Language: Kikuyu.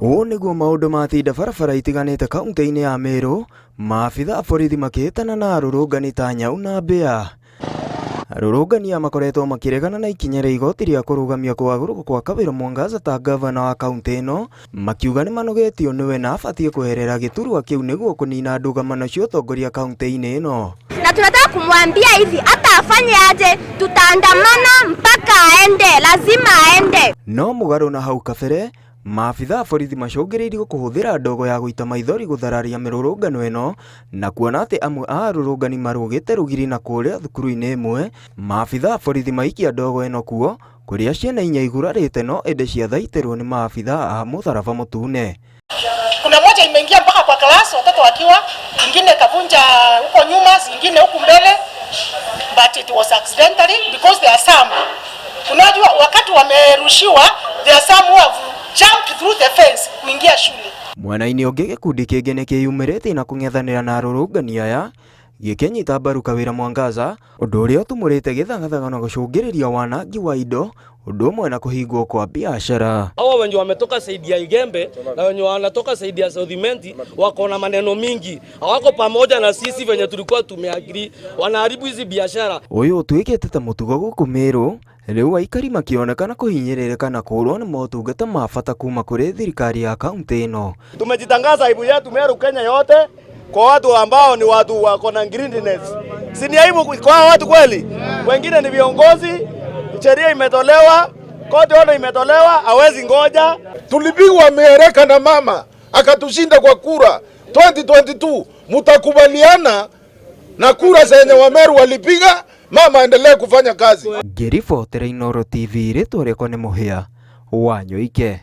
Ũũ nĩguo maũndũ matinda barabara itiganĩte kaunti-inĩ ya Meru, maabitha a borithi makĩhĩtana na arũrũngani ta nyau na mbĩa. Arũrũngani aya makoretwo makĩregana na ikinya rĩa igoti rĩa kũrũgamia kũhagũrwo kwa Kawĩra Mwangaza ta ngavana wa kaunti ĩno, makiuga nĩmanogetio nĩwe na abatiĩ kweherera gĩturwa kĩu nĩguo kũnina ndũgamano cia ũtongoria kaunti-inĩ ĩno. Na tunataka kumwambia hivi, hata afanye aje, tutaandamana mpaka aende, lazima aende. No mũgarũ na hau kabere, maabitha a borithi macũngĩrĩirio kũhũthĩra ndogo ya gũita maithori gũthararia mĩrũrũngano ĩno na kuona atĩ amwe a arũrũngani marũgĩte rũgiri na kũrĩa thukuru-inĩ ĩmwe, maabitha a borithi maikia ndogo ĩno kuo kũrĩa ciana inya igurarĩte no ĩndĩ ciathaitĩrwo nĩ maabitha a mũtharaba mũtune. Kuna moja imeingia mpaka kwa class watoto wakiwa, ingine kavunja huko nyuma, zingine huku mbele, but it was accidentally because there are some. Unajua wakati wamerushiwa, there are some who have jumped through the fence kuingia shule. Mwena-inĩ ũngĩ gĩkundi kĩngĩ nĩ kĩyumĩrĩtie na kũng'ethanĩra na arũrũngani aya gĩkĩnyita mbaru Kawĩra Mwangaza, ũndũ ũrĩa ũtumũrĩte gĩthagathaga na gũcũngĩrĩria wanangi wa indo ũndũ ũmwe na kũhingwo kwa biashara. Hawa wenye wametoka side ya Igembe na wenye wanatoka side ya South Imenti wako na maneno mingi, hawako pamoja na sisi venye tulikuwa tumeagree, wanaharibu hizi biashara. Ũyũ ũtuĩkĩte ta mũtugo gũkũ Meru, rĩu aikari makĩonekana kũhinyĩrĩrĩka na kũũrwo nĩ motungata ma bata kuma kũrĩ thirikari ya kaunti ĩno. Tumejitangaza aibu yetu Meru Kenya yote kwa watu ambao ni watu wako na greediness. Si ni aibu kwa watu kweli? Wengine ni viongozi, sheria imetolewa, court order imetolewa, hawezi ngoja. Tulipigwa mieleka na mama akatushinda kwa kura 2022. Mutakubaliana na kura zenye Wameru walipiga, mama aendelee kufanya kazi. Ngĩribotera Inooro TV rĩtwa rĩakwa nĩ Mũhĩa wa Nyoike.